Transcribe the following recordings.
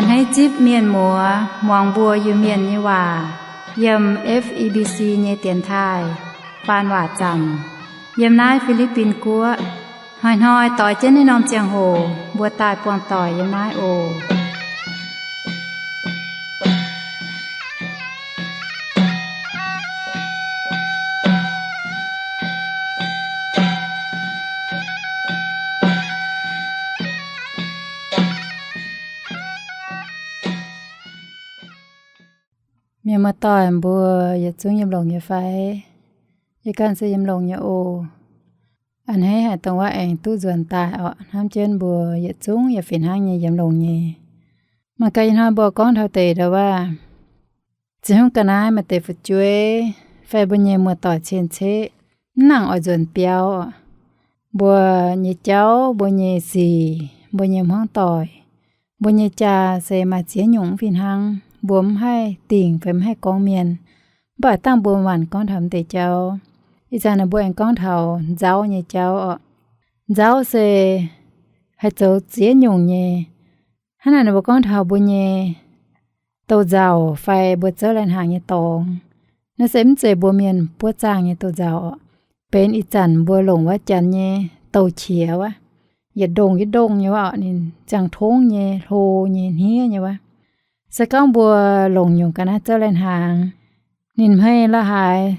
Hneiv zipv mienh muoz muangx mbuo Iu-Mienh nyei waac yiem F E B C nyei dienx taaih faan waac zanc yiem naaiv Fi^li^bin Guoqv. Hnoi-hnoi doix jienv naaiv norm ziangh hoc mbuo daaih buangh doic yiem naaiv oc. Mienh muoz-doic mbuo yietc zungv yiem longx nyei fai? Yie ganh se yiem longx nyei oc. A'hneiv haic dongh wuov aengx duqv nzuonx daaih orqc. Hnamv jienv mbuo yietc zungv yaac fih hnangv nyei yiem longx nyei. Mangc gaax ih hnoi mbuo gorngv taux deix ndau wuov, ziex nyungc ga'naaiv maaih deix fu'jueiv fai mbuo nyei muoz-doic cien-ceqv mv nangc oix nzuonx biauv. Mbuo nyei jauv, mbuo nyei sic, mbuo nyei hmuangv doic, mbuo nyei jaa se maaih ziex nyungc mv fih hnangv. Mbuo mv haih dingc fai mv haih gorngv mienh, mv baac dangh mbuo maanc gorngv taux mv deix jauv. Ih zanc naaiv mbuo aengx gorngv taux nzauv nyei jauv orqc. Nzauv se haih zoux ziex nyungc nyei. Hnangv naaic mbuo gorngv taux mbuo nyei douz-nzauc fai mbuo zouv lai-hnaangx nyei dorngx. Naaiv se mv zeiz mbuo mienh buov zaangh nyei douz-nzauc orqc. Benx ih zanc mbuo longc wuov janx nyei douz-qiex wuov, yietc ndongh yietc ndongh nyei wuov orqc, ninh ziangh tongv nyei, hlo nyei, hniev nyei wuov. Se gorngv mbuo longc nyungc ga'naaiv zouv lai-hnaangx, ninh hmei la'haaix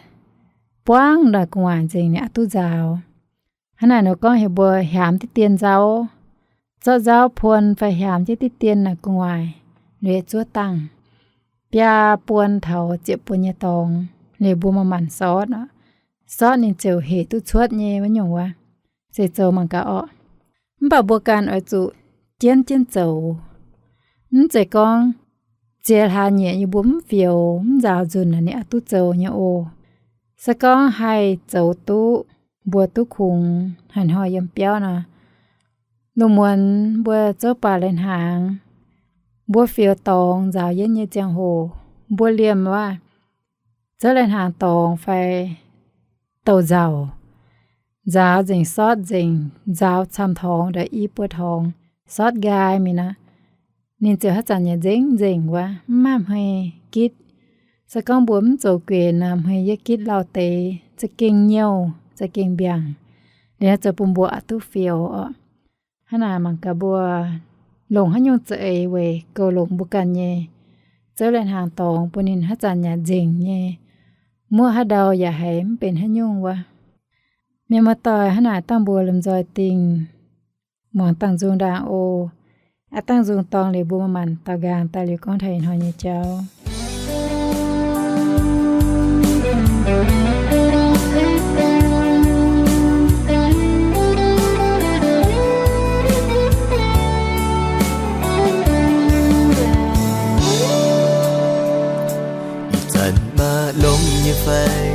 buangv ndaaih gu'nguaaic nzengc, ninh aqv duqv nzaaux. Hnangv naaic nor gorngv heuc mbuo hiaamx diqv dien nzauv, zorqv nzauv puon fai hiaamx jienv diqv dien naaic gu'nguaaic, liuz zuov dangh, biaa buon taux ziepc buon nyei dorngx, liuz mbuo manc-manc sortv orqc. Sortv ninh ziouc hec duqv cuotv nyei wuov nyungc wuov, se zoux mangc gaax orqc. Mv baac mbuo ganh oix zuqc jienv jienv zoux. Mv zeiz gorngv ziex hlaax nyieqc yie mbuo mv fioux mv nzaaux nzunc ninh aqv duqv zoux nyei oc. Se gorngv haih zoux duqv, mbuo duqv kungx haaix hnoi yiem biauv nor, lungh muonz mbuo zouv baac lai-hnaangx, mbuo fioux dorngx nzaaux yienv nyei ziangh hoc, mbuo liemh wuov, zouv lai-hnaangx dorngx fai douz-nzauc, nzaaux nzengc sortv nzengc, nzaaux camv torngx ndaaih i buo torngx, sortv nqaai mingh nor, ninh ziouc haaix zanc yaac nzengc nzengc wuov, mv maaih hmei gitv. Se gorngv mbuo mv zoux guenx nor, hmei yaac gitv lauh deix, za'gengh nyouh, za'gengh mbiaangc. Liuz naaiv zoux bun mbuo aqv duqv fioux orqc. Hnangv naaic mangc gaax mbuo longc haaix nyungc za'eix weic goux longx mbuo ganh nyei zouv lai-hnaangx dorngx bun ninh haaix zanc yaac nzengc nyei, muoqv haaix ndau yaac haiz mv benx haaix nyungc wuov. Mienh muoz-doic, hnangv naaic dangh mbuo lomh nzoih dingh muangx dangh nzung ndaangc oc. Aav dangh nzung dorngx liuz mbuo manc-manc daaux nqaang daaih liuz gorngv taux ih hnoi nyei jauv. Ih zanc maaih longx nyei fai?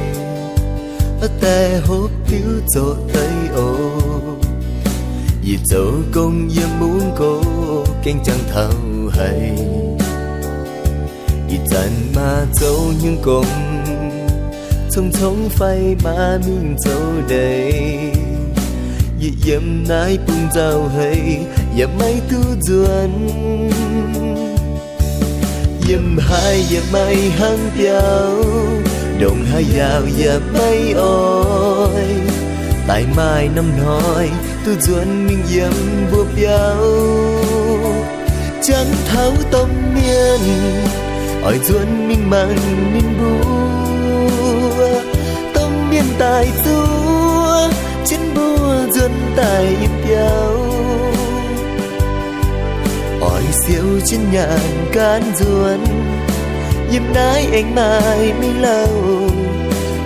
Aav daaih hopv diuv zoqc deix oc. Yie zoux gong yiem mungv gox gengh jangx taux haic. Ih zanc maaih zoux hnyungv gong, cong-cong fai maaih mingh zoux ndeic. Yie yiem naaiv bung nzauh haic, yaac maiv duqv nzuonx. Yiem haaix yaac maiv hnangv biauv, ndongc haaix yaauc yaac maiv oix. Daaih maaih norm hnoi duqv nzuonx mingh yiem mbuo biauv. Jangx taux domh mienh oix nzuonx mingh mangc ninh mbuo. Domh mienh daaih zuov jienv mbuo nzuonx daaih yiem biauv. Oix siou jienv nyaanh gaanv nzuonx, yiem naaiv aengx maaih mingh lauh.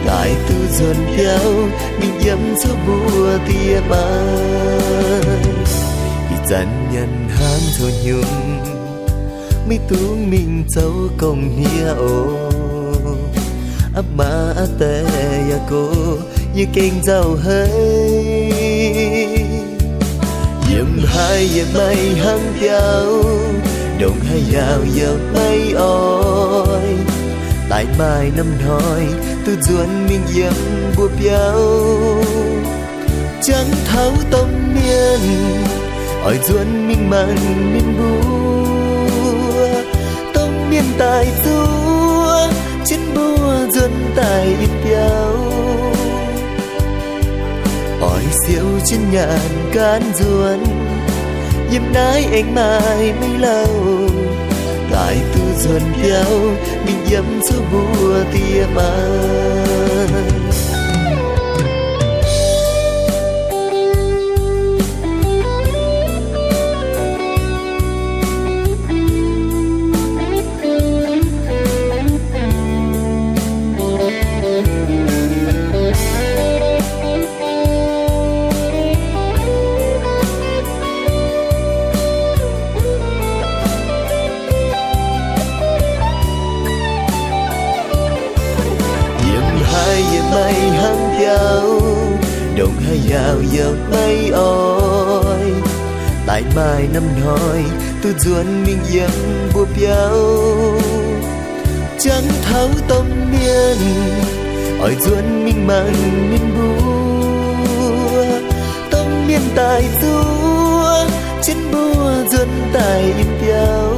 Daaih duqv nzuonx biauv mingh yiem cuotv mbuo diex maaih. Ih zanc nyanc hnamv coux hnyungv, maiv dungx mingh zoux gong hniev oc. Aav maa aav die yaac gox, yie gengh nzauh haic. Yiem haaix yaac maiv hnangv biauv, ndongc haaix yaauc yaac maiv oix. Daaih maaih norm hnoi duqv nzuonx mingh yiem mbuo biauv. Jangx taux domh mienh oix nzuonx mingh mangc ninh mbuo. Daaih zuov jienv mbuo nzuonx daaih yiem biauv, oix siou jienv nyaanh gaanv nzuonx. Yiem naaiv aengx maaih meiv lauh, daaih duqv nzuonx biauv mingh yiem cuotv mbuo diex maa. Yiem haaix yaac maiv hnangv biauv, ndongc haaix yaac yaac maiv oix. Daaih maaih norm hnoi duqv nzuonx mingh yiem mbuo biauv, jangx taux domh mienh oix nzuonx mingh mangc ninh mbuo. Domh mienh daaih zuov jienv mbuo nzuonx daaih yiem biauv,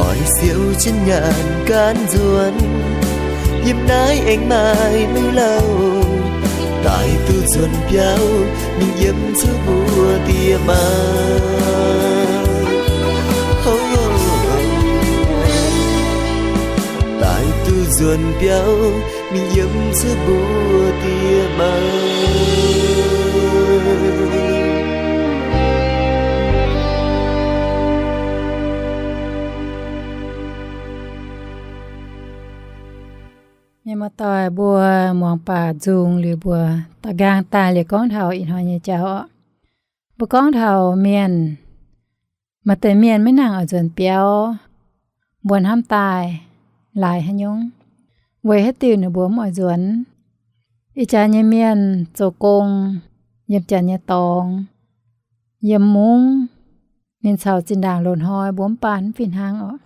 oix siou jienv nyaanh gaanv nzuonx. Yiem naaiv aengx maaih meiv lauh, daaih duqv nzuonx biauv mingh yiem cuotv mbuo diex maa. Daaih duqv nzuonx biauv mingh yiem cuotv mbuo diex maa. Mienh muoz-doic mbuo, muangx baac nzung liuz mbuo daux nqaang daaih liuz gorngv taux ih hnoi nyei jauv oc. Mbuo gorngv taux mienh, maaih deix mienh maiv nangc oix nzuonx biauv, mbuo hnamv daaih laaix haaix nyungc, weic haaix diuc ninh mbuo mv oix nzuonx. Ih jaax nyei mienh zoux gong yiem janx nyei dorngx, yiem mungv, ninh caux zinh ndaangc loz-hnoi mbuo mv baan mv fih hnangv oc.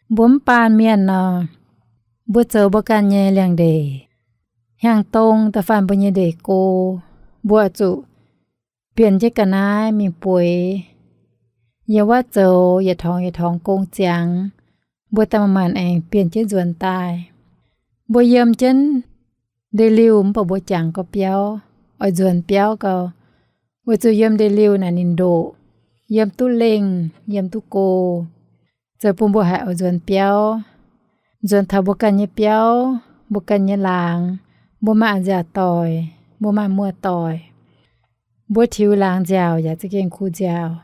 Mbuo mv baan mienh nor, mbuo zoux mbuo ganh nyei liangx-ndeic, hnyangx-dong da'faanh mbuo nyei ndeic go, mbuo zuqc bienh jienv ga'naaiv mingh bueix. Yiem wuov zoux yietc torngx yietc torngx gong ziangx, mbuo daaih manc-manc aengx bienh jienv nzuonx daaih. Mbuo yiem jienv ndeic-liuh mv baac mbuo jangx gau biauv, oix nzuonx biauv gau. Weic zuqc yiem ndeic-liuh naaic ninh ndoqc, yiem duqv lengh, yiem duqv go, zoux bun mbuo haiz oix nzuonx biauv. Nzuonx taux mbuo ganh nyei biauv, mbuo ganh nyei laangz, mbuo maaih nziaauc doic, mbuo maaih muoz-doic. Mbuo tiux laangz nziaauc yaac za'gengh kuh nziaauc.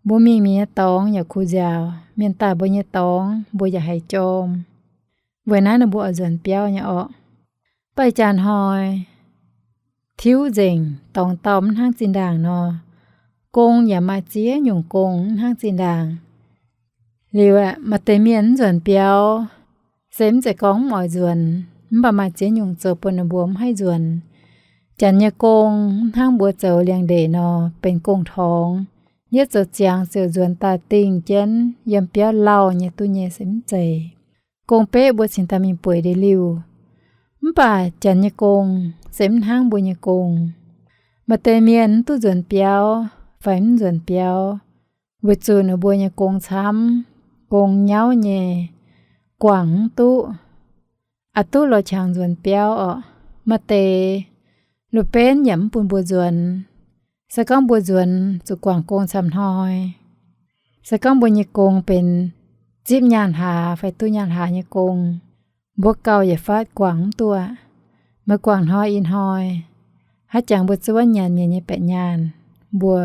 Mbuo mingh mienh nyei dorngx yaac kuh nziaauc. Mienh daaih mbuo nyei dorngx, mbuo yaac haiz jorm. Weic naaiv ninh mbuo oix nzuonx biauv nyei orqc. Baac ih jaax hnoi tiuv nzengc, dorngx dauh mv hnangv zinh ndaangc nor, gong yaac maaih ziex nyungc gong mv hnangv zinh ndaangc. Liuz aeqv, maaih deix mienh mv nzuonx biauv, se mv zeiz gorngv mv oix nzuonx, mv baac maaih ziex nyungc zoux bun ninh mbuo mv haih nzuonx. Janx nyei gong mv hnangv mbuo zoux liangx-ndeic nor benx gong-torngx. Yietv zoux ziangx ziouc nzuonx daaih dingh jienv yiem biauv lauh nyei duqv nyei se mv zeiz. Gong-beqv mbuo cingx daaih mingh bueix ndeic-liuh. Mv baac janx nyei gong se mv hnangv mbuo nyei gong. Maaih deix mienh mv duqv nzuonx biauv fai mv nzuonx biauv, weic zuqc ninh mbuo nyei gong camv, gong nyauv nyei, guangc mv duqv. Aqc duqv lorz qangx nzuonx biauv orqc. Maaih deix loz-benv yaac mv bun mbuo nzuonx. Se gorngv mbuo nzuonx zuqc guangc gong camv hnoi, se gorngv mbuo nyei gong benx zipv nyaanh hlaax fai duqv nyaanh hlaax nyei gong, mbuo gauh yietc fatv guangc mv duqv aqv. Meih guangc hnoi ih hnoi, haaix jangx mbuo zuov nyanc mienh nyei baeqc nyaanh, mbuo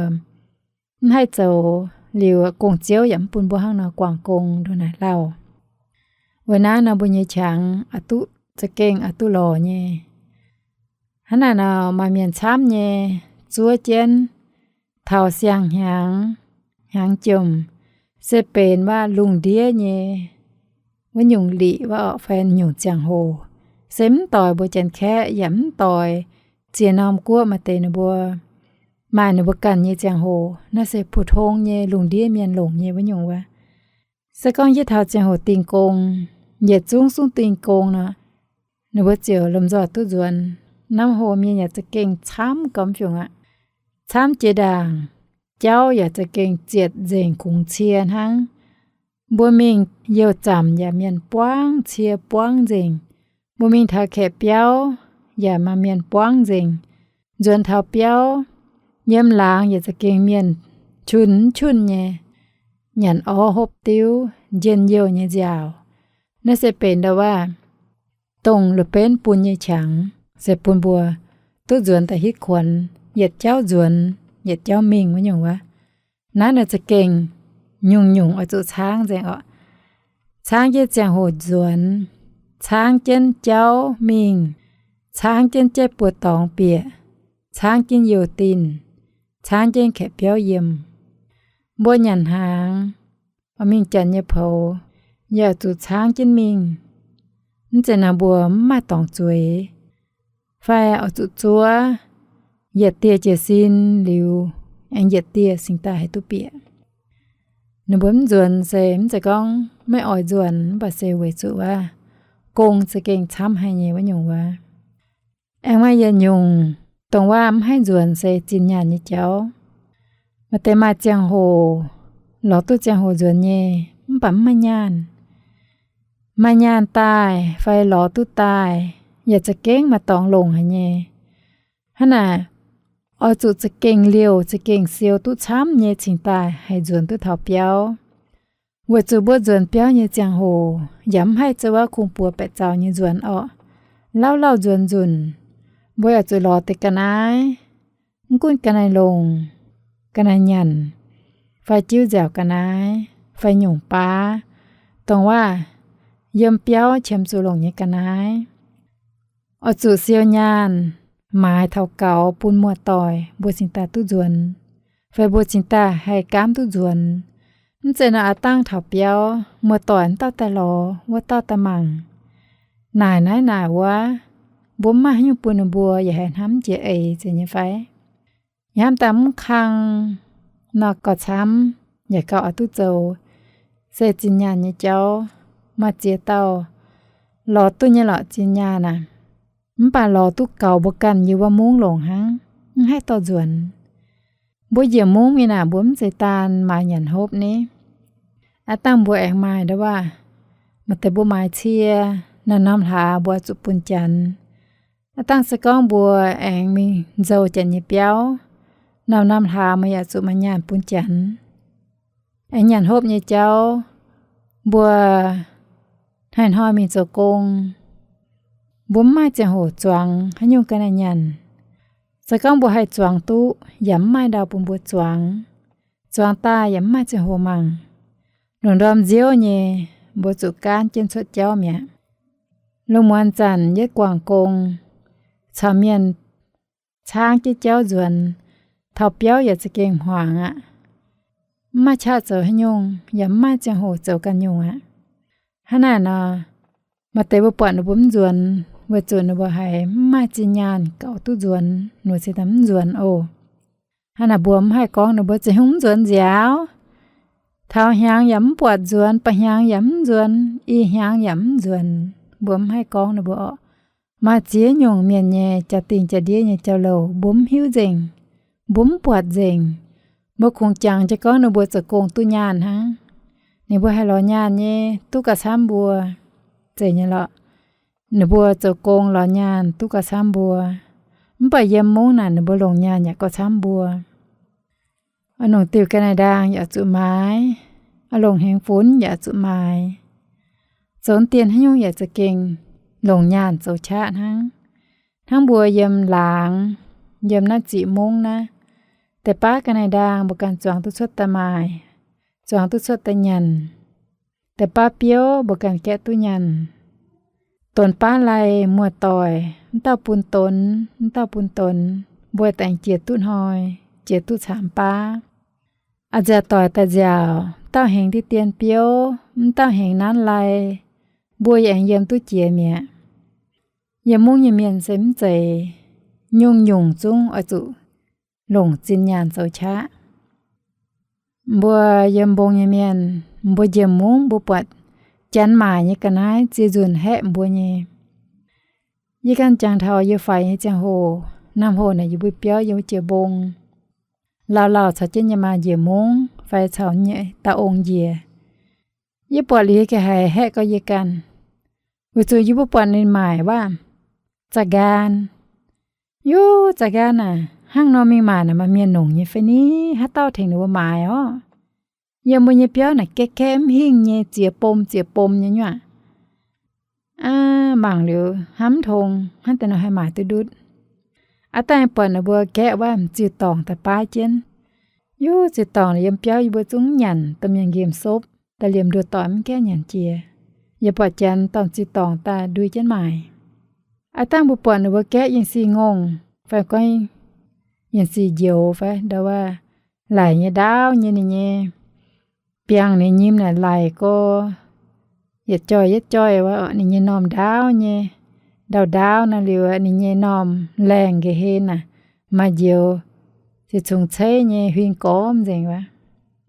mv haih zoux. Liuz gong-ziouv yaac mv bun mbuo hnangv nor guangc gong ndongc naaic lauh. Weic naaiv nor mbuo nyei qangx aqc duqv za'gengh aqc duqv lorz nyei. Hnangv naaic nor maaih mienh camv nyei zuov jienv taux siang-hnyangx, hnyangx-jomc, se benx waac lungh ndiev nyei wuov nyungc liqc waac orqc, fai nyungc ziangh hoc, se mv doix mbuo Janx-Kaeqv yaac mv doix ziex norm guoqv maaih deix ninh mbuo, maaih ninh mbuo ganh nyei ziangh hoc. Naaiv se 普通 nyei lungh ndiev mienh longc nyei wuov nyungc wuov. Se gorngv yietv taux ziangh hoc dingh gong, yietc zungv zungv dingh gong nor, ninh mbuo ziouc lomh nzoih duqv nzuonx. Norm hoc mienh yaac za'gengh camv gomv fiungc aqv. Camv jiex ndaangc, jauv yaac za'gengh zietc nzengc kungx cie hnangv. Mbuo mingh youh zamc yaac mienh buangv cie buangv nzengc. Mbuo mingh taux kaeqv biauv yaac maaih mienh buangv nzengc. Nzuonx taux biauv, yiem laangz yaac za'gengh mienh qun qun nyei, nyanc orv hopv diuv, njien-youh nyei nziaauc. Naaiv se benx ndau-waac dongh la'benv bun nyei qangx, se bun mbuo duqv nzuonx daaih hitv kuonx, yietc jauv nzuonx, yietc jauv mingh wuov nyungc wuov. Naaiv nor za'gengh nyungc-nyungc oix zuqc caangv nzengc orqc. Caangv jienv ziangh hoc nzuonx, caangv jienv jauv mingh, caangv jienv jaiv buoz-dorngx bieqc, caangv jienv youh dinh, caangv jienv kaeqv biauv yiem. Mbuo nyanc hnaangx, oix mingh janx nyei poux, yaac zuqc caangv jienv mingh. Mv zeiz nor mbuo mv maaih dorngc zueiz, fai oix zuqc zuov, yietc dieh jiez sin liuz, aengx yietc dieh cingx daaih haih duqv bieqc. Ninh mbuo mv nzuonx se mv zeiz gorngv maiv oix nzuonx, mv baac se weic zuqc wuov gong za'gengh camv haic nyei wuov nyungc wuov. Aengx maaih yietc nyungc, dongh waac mv haih nzuonx se zinh nyaanh nyei jauv. Maaih deix maaih ziangh hoc, lorz duqv ziangh hoc nzuonx nyei, mv baac mv maaih nyaanh. Maaih nyaanh daaih fai lorz duqv daaih, yaac za'gengh maaih dorngx longc haic nyei. Hnangv naaic, oix zuqc za'gengh liouh za'gengh siou duqv camv nyei cingx daaih haih nzuonx duqv taux biauv. Weic zuqc mbuo nzuonx biauv nyei ziangh hoc yaac mv haih zuov wuov kungx-buoz baeqc zaux nyei nzuonx orqc. Lauh lauh nzuonx nzunc, mbuo yaac zuqc lorz deix ga'naaiv, mv gunv ga'naaiv-longc, ga'naaiv-nyanc, fai jiuv nziaauc ga'naaiv, fai nyungc baav, dongh waac yiem biauv qiemx zuqc longc nyei ga'naaiv. Oix zuqc siou nyaanh maaiz taux gaux bun muoz-doic mbuo cingx daaih duqv nzuonx, fai mbuo cingx daaih haih gaamv duqv nzuonx. Mv zeiz nor aav dangh taux biauv, muoz-doic wuov dauh daaih lorz, wuov dauh daaih mangc, naaic naaiv naaic wuov, mbuo mv maaih haaix nyungc bun ninh mbuo yaac haih hnamv jiex eix zeiz nyei fai? Yaac hnamv daaih mv kang nor gauh camv, yaac gauh oix duqv zoux. Se zinh nyaanh nyei jauv, maaih ziex dauh lorz duqv nyei lorqc zinh nyaanh aac. Mv baac lorz duqv gaux mbuo ganh yiem wuov mungv longc hnangv, mv haih dorh nzuonx. Mbuo njiec mungv mingh naaic mbuo mv zeiz daan maaiz nyanc hopv ni. Aav dangh mbuo aengx maaih ndau waac, maaih deix mbuo maaiz cie, naaiv norm hlaax mbuo zuqc bun janx. Aav dangh se gorngv mbuo aengx mingh nzou janx nyei biauv, norm norm hlaax mbuo yaac zuqc maaih nyaanh bun janx. Aengx nyanc hopv nyei jauv, mbuo hnoi-hnoi mingh zoux gong, mbuo mv maaih ziangh hoc zuangx haaix nyungc ga'naaiv nyanc. Se gorngv mbuo haih zuangx duqv, yaac mv maaih ndau bun mbuo zuangx. Zuangx daaih yaac mv maaih ziangh hoc mangc. Lungh ndorm nziouv nyei, mbuo zuqc gaanv jienv cuotv jauv mi'aqv. Lungh muonz zanc yietv guangc gong, caux mienh caangv jienv jauv nzuonx, taux biauv yaac za'gengh hmuangx aqv. Mv maaih qaqv zoux haaix nyungc, yaac mv maaih ziangh hoc zoux ganh nyungc aqv. Hnangv naaic nor, maaih deix mbuo buatc ninh mbuo mv nzuonx, weic zuqc ninh mbuo haiz mv maaih zinh nyaanh gaux duqv nzuonx, ninh mbuo cingx daaih mv nzuonx oc. Hnangv naaic mbuo mv haih gorngv ninh mbuo za'hungh mv nzuonx nziaaux. Taux hnyangx yaac mv buatc nzuonx, ba'hnyangx yaac mv nzuonx, ih hnyangx yaac mv nzuonx. Mbuo mv haih gorngv ninh mbuo orqc. Maaih ziex nyungc mienh nyei jaa-dingh jaa-ndiev nyei jauv-louc mbuo mv hiuv nzengc, mbuo mv buatc nzengc. Mbuo kungx jangx jienv gorngv ninh mbuo zoux gong duqv nyaanh hnangv. Ninh mbuo haih lorz nyaanh nyei duqv gauh camv mbuo. Zeiz nyei lorqc. Ninh mbuo zoux gong lorz nyaanh duqv gauh camv mbuo. Mv baac yiem mungv naaic ninh mbuo longc nyaanh yaac gauh camv mbuo. Oix longc diuh ga'naaiv-ndaang yaac zuqc maaiz, oix longc hnyengx funx yaac zuqc maaiz. Zoux dien haaix nyungc yaac za'gengh longc nyaanh zoux qaqv hnangv. Hnangv mbuo yiem laangz, yiem naaiv ziqc mungv naaiv, deix baav ga'naaiv-ndaang mbuo ganh zuangx duqv cuotv daaih maaiz, zuangx duqv cuotv daaih nyanc. Deix baav biouv mbuo ganh gaeqv duqv nyanc. Donx baav lai muoz-doic, mv dauh bun donx, mv dauh bun donx, mbuo daaih jiex duqv hnoi, jiex duqv caamx baav. A'nziaauc doic daaih nziaauc, dauh hengx diqv dien biouv, mv dauh hengx nanv lai, mbuo yaac aengx yiem duqv jiex mi'aqv. Yiem mungv nyei mienh se mv zeiz, nyungc-nyungc zungv oix zuqc longc zinh nyaanh zoux qaqv. Mbuo yiem mbong nyei mienh, mbuo njiec mungv mbuo buatc janx maaic nyei ga'naaiv ziex nzunc haeqv mbuo nyei. Yie ganh jangx taux yie faix nyei ziangh hoc, naamh hoc naaic yie mbuo biauv yiem wuov jiex mbong, lauh lauh caux jienv nyei maa njiec mungv fai caux nyei dauh ong njiec. Yie buatc liuz yie ganh haiz haeqv gau yie ganh, weic zuqc yie mbuo buatc ninh maaic waac, za'nqaan. Yie, za'nqaan aac, hnangv nor mingh maaic naaic maaih mienh longc nyei fai ni? Haaix dauh tengx ninh mbuo maaic orqv? Yiem mbuo nyei biauv naaic gaeqv gaeqv mv hingh nyei, ziex bom ziex bom nyei nyuav. Aav, mangc liuz hnamv mv tong, hnangv deix nor haih maaic duqv ndutv. Aav dangh buatc ninh mbuo gaeqv waac m'ziuc dorngc daaih baav jienv. Yie, ziuc dorngc yiem biauv yie mbuo zungv nyanc, domh mienh nqemh sopv daaih liemh nduoh doic mv gaeqv nyanc jiex. Yie buatc janx dorh ziuc dorngc daaih ndui jienv maaic. Aav dangh mbuo buatc ninh mbuo gaeqv yiem sic ngongh fai gorngv yiem sic njoux fai ndau wuov, laic nyei ndaauv nyei ninh nyei biangh ninh nyim naaic laic gorx, yietc joih yietc joih wuov, ninh nyei normh ndaauv nyei, ndau ndaauv naaiv liuz ninh nyei normh laengh nqa'hlen naaic maaih njoux, se cungx ceiv nyei huing gormx nzengc wuov.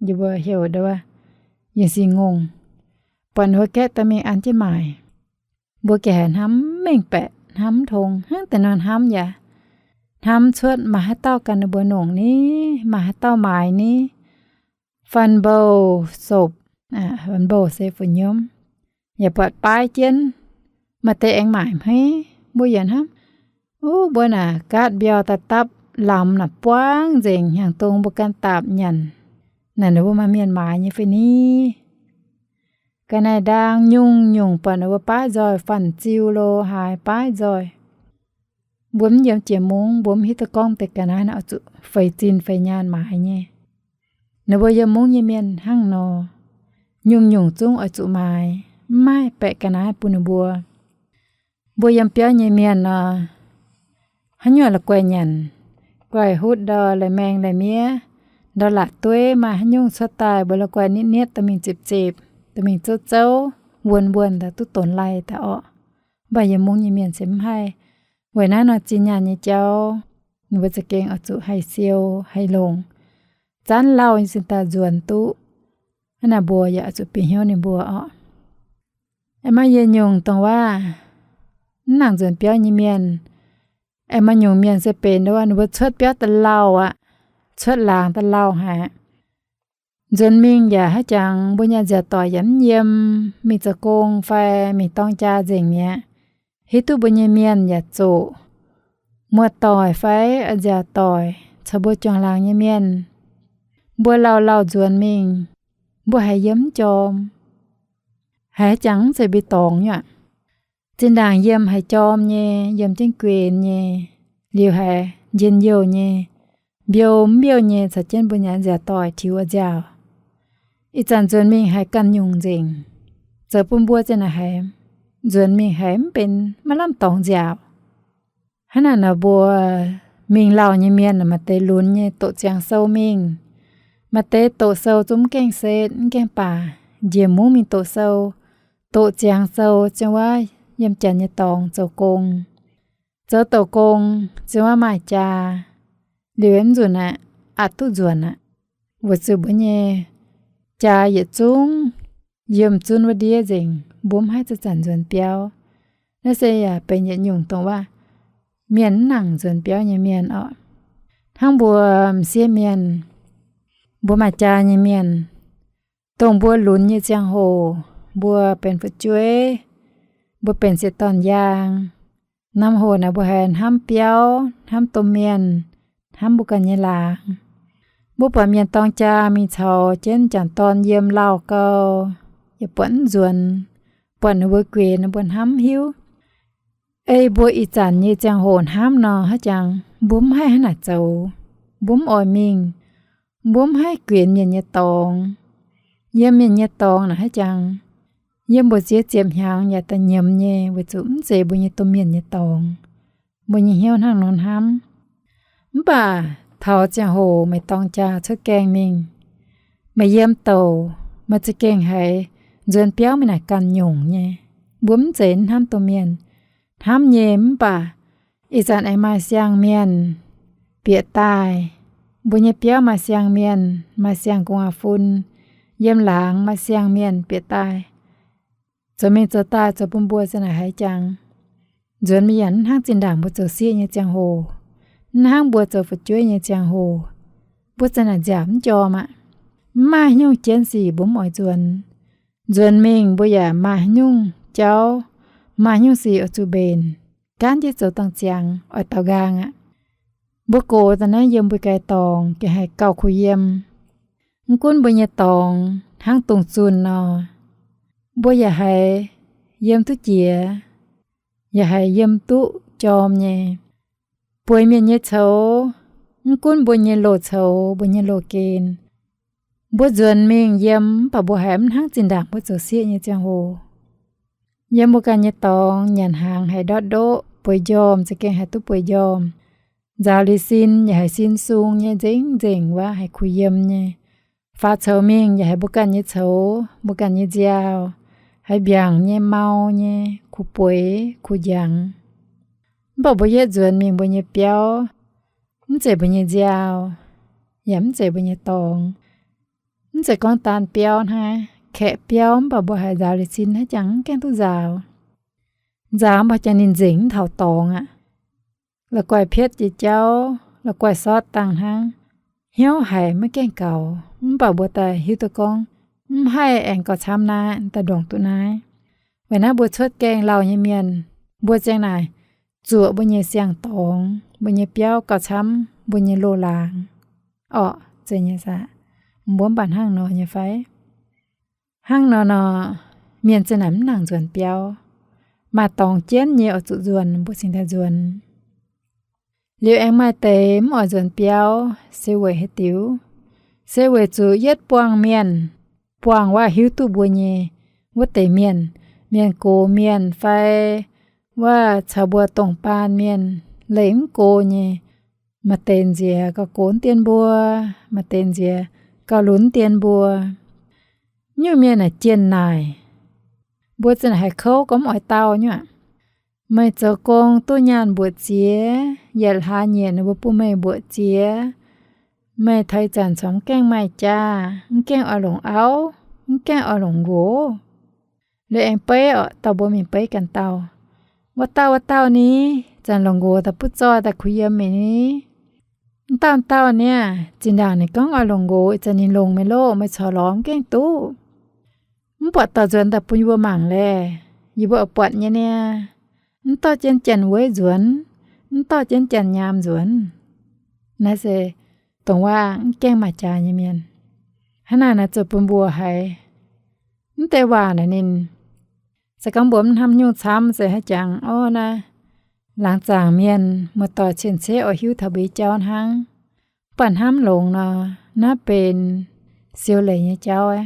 Yie mbuo heuc ndau wuov yiem sic ngongh. Buatc ninh mbuo gaeqv daaih mingh an jienv maaic. Mbuo ganh haiz hnamv mengh baeqc, hnamv mv tong, hnangv deix nor hnamv yaac hnamv cuotv maaih haaix dauh ganh ninh mbuo nongc ni, maaih haaix dauh maaiz ni. Fan mbouh sopc, fan mbouh se fu-nyomv, yaac buatc baav jienv, maaih deix aengx maaic hmeiv. Mbuo yaac hnamv, uv, mbuo naaic gaatv mbiauh daaih dapv lamz naaic buangv nzengc hnyangx-dong mbuo ganh daapc nyanc. Naaic ninh mbuo maaih mienh maaiz nyei fai ni? Ga'naaiv-ndaang nyungc-nyungc buatc ninh mbuo baav nzoih, fanh ziu lo haaix baav nzoih. Mbuo mv yiem jiex mungv, mbuo mv hiuv duqv gorngv deix ga'naaiv naaic oix zuqc feix zinh feix nyaanh maaiz nyei. Ninh mbuo yiem mungv nyei mienh hnangv nor, nyungc-nyungc zungv oix zuqc maaiz, mv maaih baeqc ga'naaiv bun ninh mbuo. Mbuo yiem biauv nyei mienh nor, haaix nyungc la'guaih nyanc, guaih hutv ndau, la'maeng la'miev, ndau-laatc dueiv maaih haaix nyungc cuotv daaih, mbuo la'guaih nietv-nietv dorh mingh zipc-zipc, dorh mingh zouv-zouv, wuonh-wuonh daaih duqv donx lai daaih orqc. Mv baac yiem mungv nyei mienh se mv haih. Weic naaiv nor zinh nyaanh nyei jauv, ninh mbuo za'gengh oix zuqc haih siou, haih longc, zanv lauh nyei zinh daaih nzuonx duqv. Hnangv naaic mbuo yaac oix zuqc bieqc hnyouv ninh mbuo orqc. Aengx maaih yietc nyungc dongh waac, mv nangc nzuonx biauv nyei mienh. Aengx maaih nyungc mienh se benx wuov, ninh mbuo cuotv biauv da'lauh aqv, cuotv laangz da'lauh haic. Nzuonx mingh yaac haaix jangx mbuo nyei nziaauc doic yaac mv yiem, mingh zoux gong fai mingh dorng jaa nzengc mi'aqv. Hiuv duqv mbuo nyei mienh yaac zoqc, muoz-doic fai nziaauc doic caux mbuo juangc laangz nyei mienh, mbuo lauh lauh nzuonx mingh, mbuo haiz yiem mv jorm, haiz haaix jangx mv zeiz mbuo dorngx nyuav. Zinh ndaangc yiem haiz jorm nyei, yiem jienv guenx nyei, liuz haiz njien-youh nyei, mbiouh mv mbiouh nyei caux jienv mbuo nyei nziaauc doic tiux nziaauc. Ih zanc nzuonx mingh haiz ganh nyungc nzengc, zoux bun mbuo zinh naaic haiz nzuonx mingh haiz mv benx maiv lamh dorngx nziaauc. Hnangv naaic nor mbuo mingh lauh nyei mienh maaih deix lunx nyei doqc ziangx sou mingh, maaih deix doqc sou zungv mv gaengh setv mv gaengh baac njiec mungv mingh doqc sou. Doqc ziangx sou ziouc wuov yiem janx nyei dorngx zoux gong. Zoux doqc gong ziouc wuov maaih jaa, liuz mv nzunc aqv, aqc duqv nzuonx aqv. Weic zuqc mbuo nyei jaa yietc zungv yiem zunv wuov ndiev nzengc, mbuo mv haih zanc-zanc nzuonx biauv. Naaiv se yaac benx yietc nyungc dongh waac mienh mv nangc nzuonx biauv nyei mienh orqc. Hnangv mbuo m'sieqv mienh, mbuo maaih jaa nyei mienh, dongh mbuo lunx nyei ziangh hoc, mbuo benx fu'jueiv, mbuo benx sieqv-dorn yaang, norm hoc naaic mbuo haiz hnamv biauv, hnamv domh mienh, hnamv mbuo ganh nyei laangz. Mbuo buatc mienh dorng jaa mingh caux jienv m'jangc dorn yiem lauh gau, yaac buatc mv nzuonx, buatc ninh mbuo guenx, ninh mbuo hnamv hiuv. Ei mbuo ih zanc nyei ziangh hoc hnamv nor, haaix jangx mbuo mv haih hnangv naaic zoux. Mbuo mv oix mingh, mbuo mv haih guenx mienh nyei dorngx. Yiem mienh nyei dorngx naaic haaix jangx, yiem mbu'ziex ziepc hnyangx yaac da'nyiemz nyei, weic zuqc mv zeiz mbuo nyei domh mienh nyei dorngx. Mbuo nyei hnyouv hnangv nor hnamv. Mv baac taux ziangh hoc meih dorng jaa cuotv gaengh mingh, meih yiem douc, meih za'gengh haiz nzuonx biauv mingh naaic ganh nyungc nyei. Mbuo mv zeiz hnamv domh mienh, hnamv nyei mv baac ih zanc aengx maaih siang-mienh bieqc daaih. Mbuo nyei biauv maaih siang-mienh, maaih siang-gu'nguaaz-fun, yiem laangz maaih siang-mienh bieqc daaih. Zoux mingh zoux daaih zoux bun mbuo za'naaic haiz jangx, nzuonx mingh yaac mv hnangv zinh ndaangc mbuo zoux sieqv nyei ziangh hoc, mv hnangv mbuo zoux fu'jueiv nyei ziangh hoc. Mbuo za'naaic nziaauc mv jorm aqv. Mv maaih nyungc jienv sic mbuo mv oix nzuonx. Nzuonx mingh mbuo yaac maaih haaix nyungc jauv, maaih haaix nyungc sic oix zuqc mbenc, gaanv jienv zoux dangh ziangx oix daaux nqaang aqv. Mbuo gox daaih naaiv yiem mbuo gaaix dorngx gengh haih gauh kuh yiem. Mv gunv mbuo nyei dorngx hnangv dongh zunh nor, mbuo yaac haiz yiem duqv jiex, yaac haiz yiem duqv jorm nyei. Bueix mienh nyei coux, mv gunv mbuo nyei loz-coux, mbuo nyei loz-gen, mbuo nzuonx mingh yiem mv baac mbuo haiz mv hnangv zinh ndaangc mbuo zoux sieqv nyei ziangh hoc. Yiem mbuo ganh nyei dorngx nyanc hnaangx haiz ndortv ndoqv, bueix njormh za'gengh haih duqv bueix njormh. Nzaaux liuz sin yaac haiz sin sung nyei nzengc nzengc wuov, haiz kuh yiem nyei. Faaux coux mingh yaac haiz mbuo ganh nyei coux, mbuo ganh nyei nziaaux, haiz mbiaangc nyei, mau nyei, kuh bueix kuh njangx. Mv baac mbuo yietv nzuonx mingh mbuo nyei biauv, mv zeiz mbuo nyei nziaaux, yaac mv zeiz mbuo nyei dorngx. Mv zeiz gorngv daan biauv hnangv, kaeqv biauv mv baac mbuo haiz nzaaux liuz sin hnangv jangx mv gaengh duqv nzaaux. Nzaaux mv baac jangx ninh nzengc mv taux dorngx aqv. La'guaih pietv jiex jauv, la'guaih sortv dangh hnangv, hnyouv haic maiv gaengh gaux, mv baac mbuo daaih hiuv duqv gorngv mv haih aengx gauh camv naaiv, daaih ndongc duqv naaiv. Weic naaiv mbuo cuotv gaengh lauh nyei mienh, mbuo ziang naaic zuoqc mbuo nyei siang-dorngx, mbuo nyei biauv gauh camv mbuo nyei loz-laangz. Orqc, zeiz nyei saah? Mbuo mv baac hnangv nor nyei fai? Hnangv nor nor, mienh ziang naaic mv nangc nzuonx biauv. Maaih dorngx jienv nyei oix zuqc nzuonx, mbuo cingx daaih nzuonx. Liuz aengx maaih deix mv oix nzuonx biauv se weic haaix diuc? Se weic zuqc yietv buangh mienh, buangh waac hiuv duqv mbuo nyei wuov deix mienh, mienh gox mienh fai waac caux mbuo dongh baan mienh, leih mv go nyei. Maaih deix nziex gauh gox dien mbuo, maaih deix nziex gauh lunx dien mbuo. Nyungc mienh naaic jienh naaic, mbuo ziang naaic haiz kouv gorngv mv oix dauh nyei aqv. Meih zoux gong duqv nyaanh mbuoqc ziex, yietc hlaax nyieqc ninh mbuo bun meih mbuoqc ziex. Meih taux ih zanc corc mv gaengh maaih jaa, mv gaengh oix longc auv, mv gaengh oix longc nqox. Liuz aengx beiv orqc, dauh mbuo mingh beiv ganh dauh. Wuov dauh, wuov dauh ni, zanc longc nqox daaih butv zoih daaih kuh yiem meih ni. Wuov dauh, wuov dauh ni, zinh ndaangc ninh gorngv oix longc nqox, ih zanc ninh longc meih loh, meih corc lorz mv gaengh duqv. Mv buatc dorh nzuonx daaih bun yie mbuo mangc laeh, yie mbuo oix buatc nyei niaa. Mv dorh jienv janx-weiv nzuonx, mv dorh jienv janx-nyaam nzuonx. Naaiv se dongh waac mv gaengh maaih jaax nyei mienh. Hnangv naaic naaic zoux bun mbuo haiz mv deix waac naaic ninh, se gorngv mbuo mv hnamv nyungc camv se haaix jangx orv naaiv, laangz zaangc mienh muoz-doic cien-ceqv oix hiuv taux mbuo nyei jauv hnangv. Mv baac hnamv longx nor, naaiv benx siou leiz nyei jauv aqv.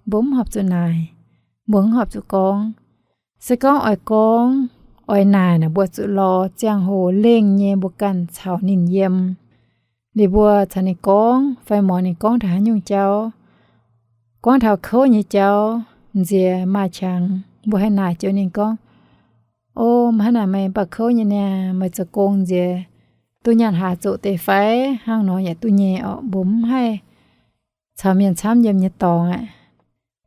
Mbuo mv horpc zuqc naaic, mbuo mv horpc zuqc gorngv. Se gorngv oix gorngv, oix naaic naaic, mbuo zuqc lorz ziangh hoc lengh nyei mbuo ganh caux ninh yiem. Liuz mbuo caux ninh gorngv fai muangx ninh gorngv taux haaix nyungc jauv, gorngv taux kouv nyei jauv, nziex maaih qangx mbuo haih naaic joux ninh gorngv, O, mv hnangv naaic meih mv baac kouv nyei niaa, meih zoux gong nziex duqv nyaanh hlaax zoqc deix fai? Hnangv nor yaac duqv nyei orqc. Mbuo mv haih caux mienh camv yiem nyei dorngx aqv.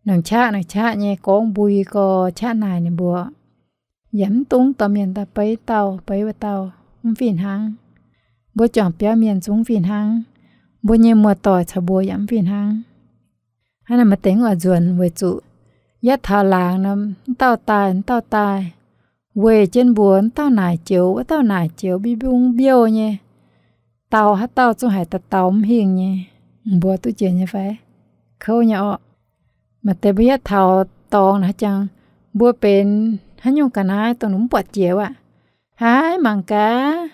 Nongc qaqv nongc qaqv nyei gorngv mbui gorx qaqv naaic ninh mbuo, yaac mv dungx dorh mienh daaih beiv dauh beiv wuov dauh, mv fih hnangv. Mbuo juangc biauv mienh zungv mv fih hnangv. Mbuo nyei muoz-doic caux mbuo yaac mv fih hnangv. Hnangv naaic maaih deix mv oix nzuonx weic zuqc yietv taux laangz nor, mv dauh daaih mv dauh daaih, weih jienv mbuo, mv dauh naaic joux wuov dauh naaic joux, mbiouh mbiouh mbiouh nyei. Dau haaix dauh zungv haiz daaih dau mv hingh nyei. Mbuo duqv jiex nyei fai? Kouv nyei orqc. Maaih deix mbuo yietv taux dorngx naaic haaix jangx, mbuo benx haaix nyungc ga'naaiv dongh ninh mv buatc jiex wuov, haiz mangc gaax,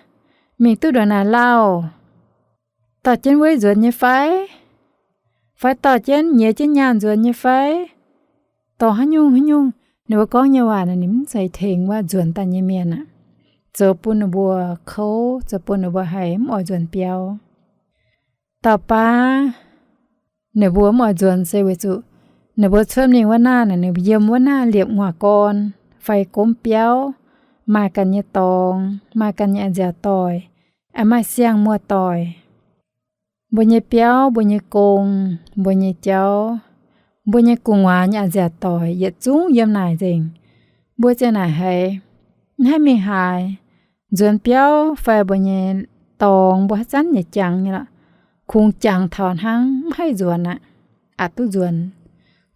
mingh duqv ndongc naaic lauh, dorh jienv weiv nzuonx nyei fai? Fai dorh jienv nyiex jienv nyaanh nzuonx nyei fai? Dorh haaix nyungc haaix nyungc, ninh mbuo gorngv nyei waac naaic ninh mv zeiz tengx wuov nzuonx daaih nyei mienh aqv. Zoux bun ninh mbuo kouv, zoux bun ninh mbuo haiz mv oix nzuonx biauv. Dauh baav ninh mbuo mv oix nzuonx se weic zuqc ninh mbuo cuotv mingh wuov naaic, ninh mbuo yiem wuov naaic liepc nguaaz gorn fai gomv biauv, maaih ganh nyei dorngx, maaih ganh nyei a'nziaauc doic, aengx maaih siang-muoz-doic. Mbuo nyei biauv, mbuo nyei gong, mbuo nyei jauv, mbuo nyei gu'nguaaz nyei a'nziaauc doic yietc zungv yiem naaic nzengc. Mbuo ziang naaic haiz mv haih mingh haaix. Nzuonx biauv fai mbuo nyei dorngx mbuo haaix zanc nyei jangx nyei lorqc, kungx jangx taux hnangv mv haih nzuonx aqv. Aqc duqv nzuonx,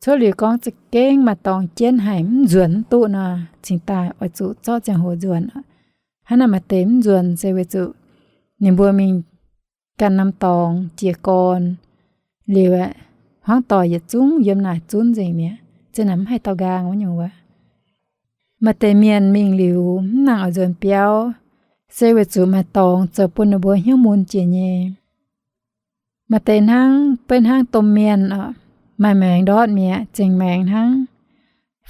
Cuotv liuz gorngv za'gengh maaih dorngx jienv haic mv nzuonx mv duqv nor, cingx daaih oix zuqc zorqv ziangh hoc nzuonx. Hnangv naaic maaih deix mv nzuonx se weic zuqc ninh mbuo mingh ganh norm dorngx jiez gorn liuz, hmuangv doic yietc zungv yiem naaic zunv nzengc mi'aqv, zinh naaic mv haih dau nqaang wuov nyungc wuov. Maaih deix mienh mingh liuz mv nangc oix nzuonx biauv, se weic zuqc maaih dorngx zoux bun ninh mbuo hnyouv mun jiex nyei. Maaih deix hnangv, beiv hnangv domh mienh oc, maaih maengx ndortv mi'aqv, zengc maengx hnangv.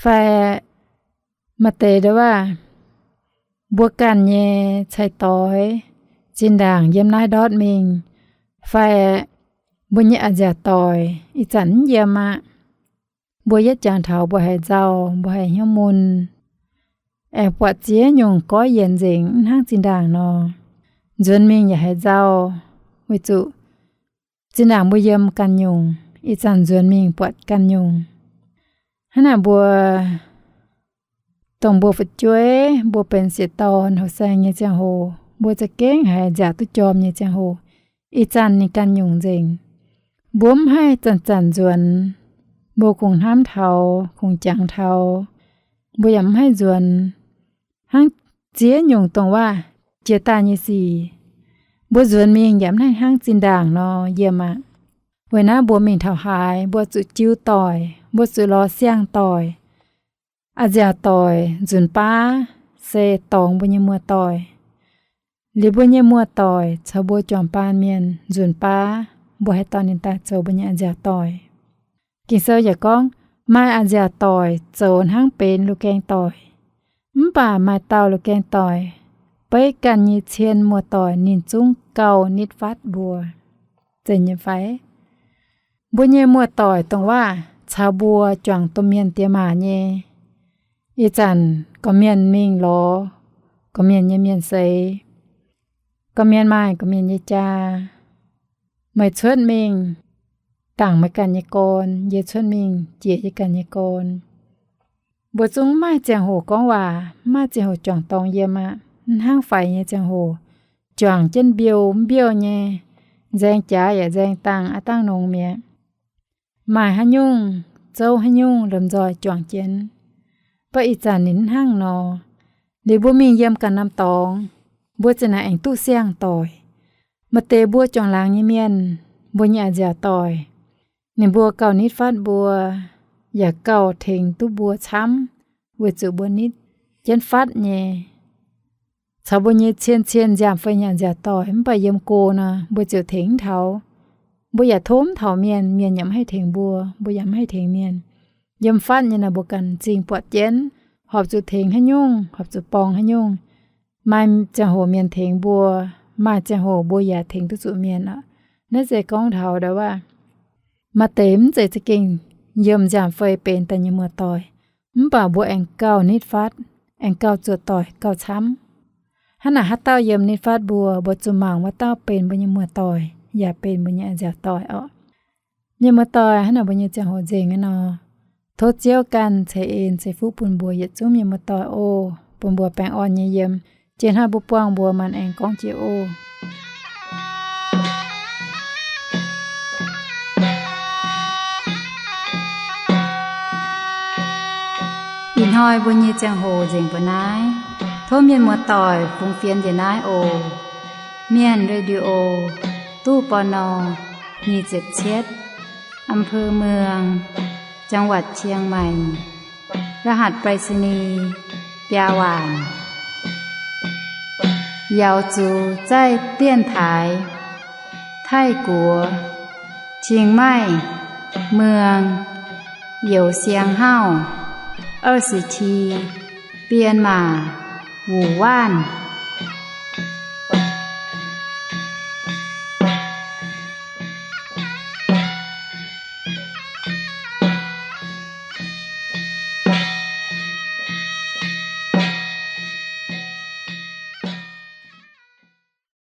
Fai maaih deix ndau wuov, mbuo ganh nyei cai-doix zinh ndaangc yiem naaiv ndortv mingh, fai mbuo nyei a'nziaauc doic ih zanc mv yiem aqv. Mbuo yietv jangx taux mbuo haiz nzauh, mbuo haiz hnyouv mun, aengx buatc ziex nyungc goiv yienx nzengc mv hnangv zinh ndaangc nor. Nzuonx mingh yaac haiz nzauh, weic zuqc zinh ndaangc mbuo yiem ganh nyungc, ih zanc nzuonx mingh buatc ganh nyungc. Hnangv naaic mbuo, dongh mbuo fu'jueiv, mbuo benx sieqv dorn houh saeng nyei ziangh hoc, mbuo za'gengh haiz nziaauc duqv jorm nyei ziangh hoc, ih zanc ninh ganh nyungc nzengc. Mbuo mv haih zanc-zanc nzuonx. Mbuo kungx hnamv taux, kungx jangx taux, mbuo yaac mv haih nzuonx. Hnangv ziex nyungc dongh waac jiex daaih nyei sic, mbuo nzuonx mingh yaac mv haih hnangv zinh ndaangc nor yiem aqv. Weic naaiv mbuo mingh taux haaix, mbuo zuqc jiu doic, mbuo zuqc lorz siang-doic. A'nziaauc doic nzunc baav se dorngx mbuo nyei muoz-doic. Liuz mbuo nyei muoz-doic caux mbuo juangc baan mienh nzunc baav, mbuo haih dorh ninh daaih zoux mbuo nyei a'nziaauc doic. Ging-Sou yaac gorngv, maaih a'nziaauc doic zoux hnangv benx loz-gaeng doic. Mv baac maaih dauh loz-gaeng doic, beiv ganh nyei cien muoz-doic ninh zungv gauh nitv fatv mbuo. Zeiz nyei fai? Mbuo nyei muoz-doic dongh waac caux mbuo juangc domh mienh diex maac nyei. Ih zanc gorqv-mienh mingh lorz gorqv-mienh nyei mienh seix, gorqv-mienh maaih gorqv-mienh nyei jaa, meih cuotv mingh dangc meih ganh nyei gorn, yie cuotv mingh jiex yie ganh nyei gorn. Mbuo zungv mv maaih ziangh hoc gorngv waac, mv maaih ziangh hoc juangc dorngx yiem aqv. Mv hnangv faix nyei ziangh hoc, juangc jienv mbiouh mv mbiouh nyei, nzaeng jaax yaac nzaeng dangh aqv dangh nongx mi'aqv. Maaih haaix nyungc zouv haaix nyungc lomh nzoih juangc jienv. Mv baac ih zanc ninh mv hnangv nor. Liuz mbuo mingh yiem ganh norm dorngx, mbuo zinh naaic aengx duqv siang-doic. Maaih deix mbuo juangc laangz nyei mienh, mbuo nyei a'nziaauc doic, ninh mbuo gauh nitv fatv mbuo, yaac gauh tengx duqv mbuo camv, weic zuqc mbuo nitv jienv fatv nyei. Caux mbuo nyei cien-cien nziaamv-fei nyei a'nziaauc doic mv baac yiem go nor, mbuo ziouc tengx mv taux. Mbuo yaac tov mv taux mienh, mienh yaac mv haih tengx mbuo, mbuo yaac mv haih tengx mienh. Yiem fatv nyei naaic mbuo ganh m'zing buatc jienv, horpc zuqc tengx haaix nyungc, horpc zuqc borngz haaix nyungc. Maaih ziangh hoc mienh tengx mbuo, maaih ziangh hoc mbuo yaac tengx duqv zuqc mienh aqv. Naaiv se gorngv taux ndau waac, maaih deix mv zeiz za'gengh yiem nziaamv-fei benx daaih nyei muoz-doic, mv baac mbuo aengx gauh nitv fatv, aengx gauh zuoqc doic gauh camv. Hnangv naaic haaix dauh yiem nitv fatv mbuo, mbuo zuqc mangc wuov dauh benx mbuo nyei muoz-doic yaac benx mbuo nyei a'nziaauc doic orqc. Mienh muoz-doic, hnangv naaic mbuo nyei ziangh hoc nzengc aqv nor, tov Ziouv ganh ceix en ceix fuqv bun mbuo yietc zungv mienh muoz-doic oc, bun mbuo baengh orn nyei yiem. Jiex hnoi mbuo buangh mbuox maanc aengx gorngv jiex oc. Ih hnoi mbuo nyei ziangh hoc nzengc mbuo naaiv. Tov mienh muoz-doic fungx fienx njiec naaiv oc. Mienh Radio, ตู้ ปณ. nyic ziepc cietv, อำเภอเมือง จังหวัดเชียงใหม่ รหัสไปรษณีย์ biaa waanc. 瑶族在电台 ไทกัว เชียงใหม่ เมือง Youxiang Hauv, 二十七, 编码 Wu Wan.